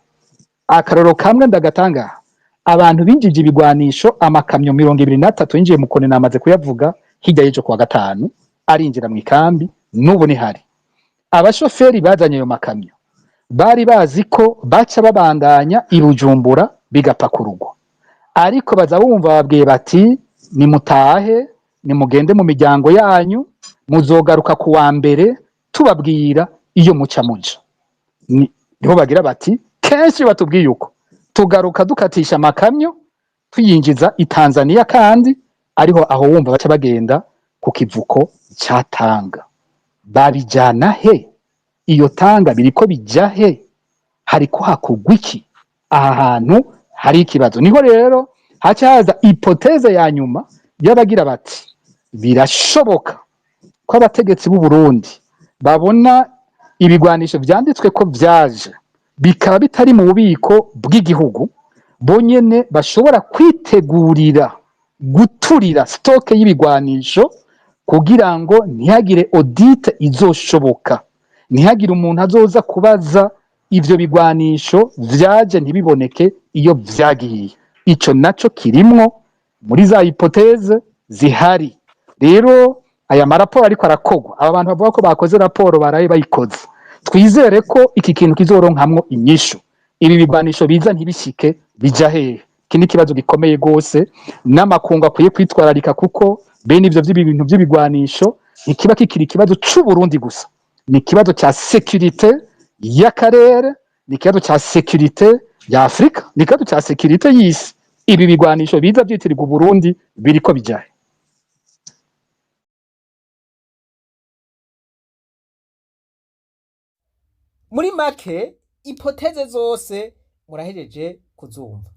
Akaroro kamwe ndagatanga: abantu binjije ibigwanisho, amakamyo 23 yinjiye mu Kone, namaze kuyavuga hirya y'ejo kuwa gatanu, arinjira mu ikambi, n'ubu ni hari abashoferi bazanye ayo makamyo bari bazi ko baca babandanya i Bujumbura bigapakururwa, ariko baza bumva babwiye bati nimutahe, nimugende mu miryango yanyu, muzogaruka ku wa mbere tubabwira iyo muca muja. Niho bagira bati kenshi batubwiye uko tugaruka dukatisha amakamyo tuyinjiza i Tanzania, kandi ariho aho wumva baca bagenda ku kivuko ca Tanga. Babijana he? Iyo Tanga biriko bija he? Hariko hakorwa iki? Aha hantu hari ikibazo. Niho rero haca haza hypothèse ya nyuma y'abagira bati birashoboka ko abategetsi b'u Burundi babona ibigwanisho vyanditswe ko vyaje bikaba bitari mu bubiko bw'igihugu, bonyene bashobora kwitegurira guturira stock y'ibigwanisho kugira ngo ntihagire audit izoshoboka, ntihagire umuntu azoza kubaza ivyo bigwanisho vyaje ntibiboneke iyo vyagiye. Ico naco kirimwo muri za hypothèses zihari. Rero aya maraporo ariko arakogwa, aba bantu bavuga ko bakoze raporo baraye bayikoze, twizere ko iki kintu kizoronkamwo inyishu. Ibi bigwanisho biza ntibishike, bija hehe? Iki ni ikibazo gikomeye gose n'amakungu akwiye kwitwararika, kuko bene ivyo vy'ibintu vy'ibigwanisho ntikiba kikiri ikibazo c'Uburundi gusa, ni ikibazo ca sécurité y'akarere, ni ikibazo ca sécurité ya Afrika, ni ikibazo ca sécurité y'isi. Ibi bigwanisho biza vyitirirwa Uburundi biriko bijahe? Muri make, hypothèses zose murahejeje kuzumva,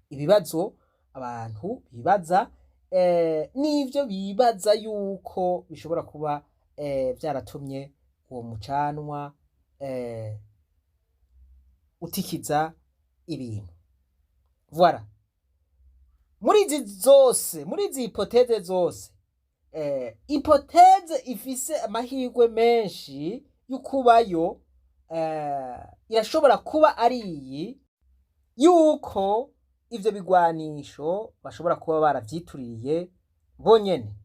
ibibazo abantu bibaza n'ivyo bibaza yuko bishobora kuba vyaratumye uwo mucanwa utikiza ibintu. Voilà, muri izi zose, muri izi hypothèses zose, hypothèse ifise amahirwe menshi y'ukubayo irashobora kuba ari iyi yuko ivyo bigwanisho bashobora kuba baravyituririye bonyene.